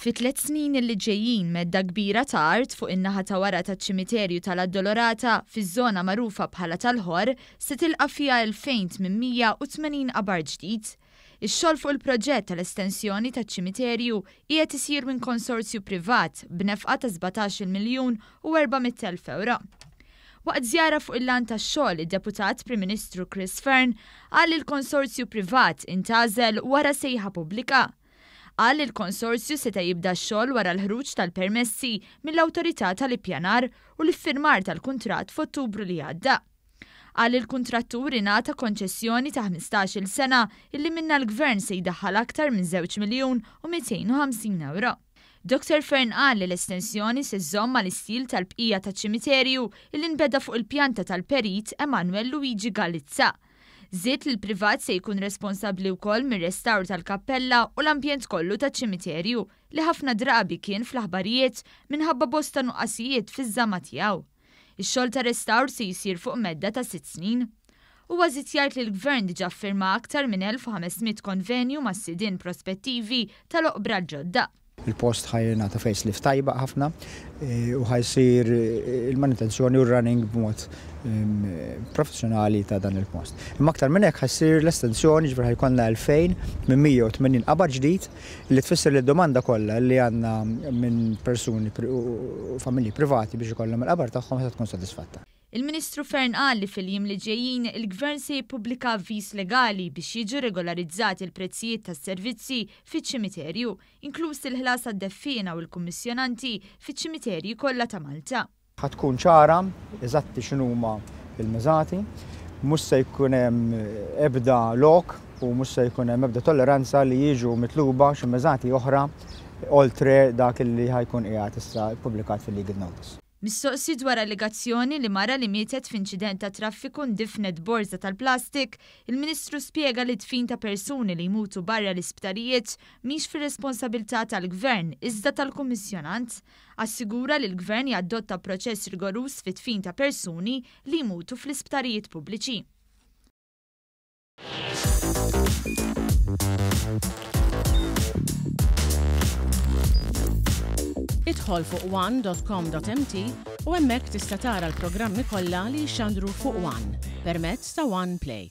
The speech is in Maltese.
Fit-tliet snin li ġejjin, medda kbira ta' art fuq in-naħa ta' wara taċ-ċimiterju tal-Addolorata, fiż-żona magħrufa bħala tal-Ħorr, se tilqa' fiha 2,880 qabar ġdid. Ix-xogħol fuq il-proġett tal-estensjoni taċ-ċimiterju qiegħed isir minn konsorzju privat b'nefqa ta' sbatax-il miljun u 400,000 ewro. Waqt żjara fuq il-lant tax-xogħol, id-Deputat Prim Ministru Chris Fearne qal li l-konsorzju privat intgħażel wara sejħa pubblika. Qal li l-konsorzju seta' jibda x-xogħol wara l-ħruġ tal-permessi mill-Awtorità tal-Ippjanar u l-iffirmar tal-kuntratt f'Ottubru li għadda. Qal li l-kuntrattur ingħata konċessjoni ta' 15-il sena illi minnha l-Gvern se jdaħħal aktar minn żewġ miljun u 250 ewro. Dottor Fearne qal li l-estensjoni se żżomm mal-istil tal-bqija taċ-ċimiterju illi nbeda fuq il-pjanta tal-Perit Emanuel Luigi Galizza. Żied li l-privat se jkun responsabbli wkoll mir-restawr tal-kappella u l-ambjent kollu taċ-ċimiterju li ħafna drabi kien fl-aħbarijiet minħabba bosta nuqqasijiet fiż-żamma tiegħu. Ix-xogħol ta' restawr se jsir fuq medda ta' sitt snin. Huwa żied jgħid li l-Gvern diġà ffirma aktar minn 1,500 konvenju mas-sidien prospettivi tal-oqbra l-ġodda. Il-post ħa jingħata facelift tajba ħafna u ħa jsir il-manutenzjoni u r-running b'mod professjonali ta' dan il-post. Imma aktar minn hekk ħa ssir l-estensjoni, ġifieri ħa jkollna 2880 qabar ġdid li tfisser li d-domanda kollha li għandna minn persuni u familji privati biex ikollhom il-qabar tagħhom se tkun sodisfatta. Il-Ministru Fearne qal li fil-jiem li ġejjin il-Gvern se jippubblika avviż legali biex jiġu regolarizzati l-prezzijiet tas-servizzi fiċ-ċimiterju, inkluż il-ħlas għad-deffiena u l-kummissjonanti fiċ-ċimiterji kollha ta' Malta. Ħa tkun ċara eżatti x'inhuma l-miżati, mhux se jkun hemm ebda lok u mhux se jkun hemm ebda tolleranza li jiġu mitluba xi miżati oħra oltre dak li ħa jkun qiegħed issa ppubblikat fil-legal notice. Mistoqsi dwar allegazzjoni li mara li mietet f'inċident ta' traffiku ndifnet b'borża tal-plastik, il-Ministru spjega li d-dfin ta' persuni li jmutu barra l-isptarijiet mhix fir-responsabilità tal-Gvern iżda tal-Kummissjonant. Assigura li l-Gvern jaddotta proċess rigoruż fid-dfin ta' persuni li jmutu fl-isptarijiet pubbliċi. Idħol fuq one.com.mt u hemmhekk tista' tara l-programmi kollha li jixxandru fuq One permezz ta' One Play.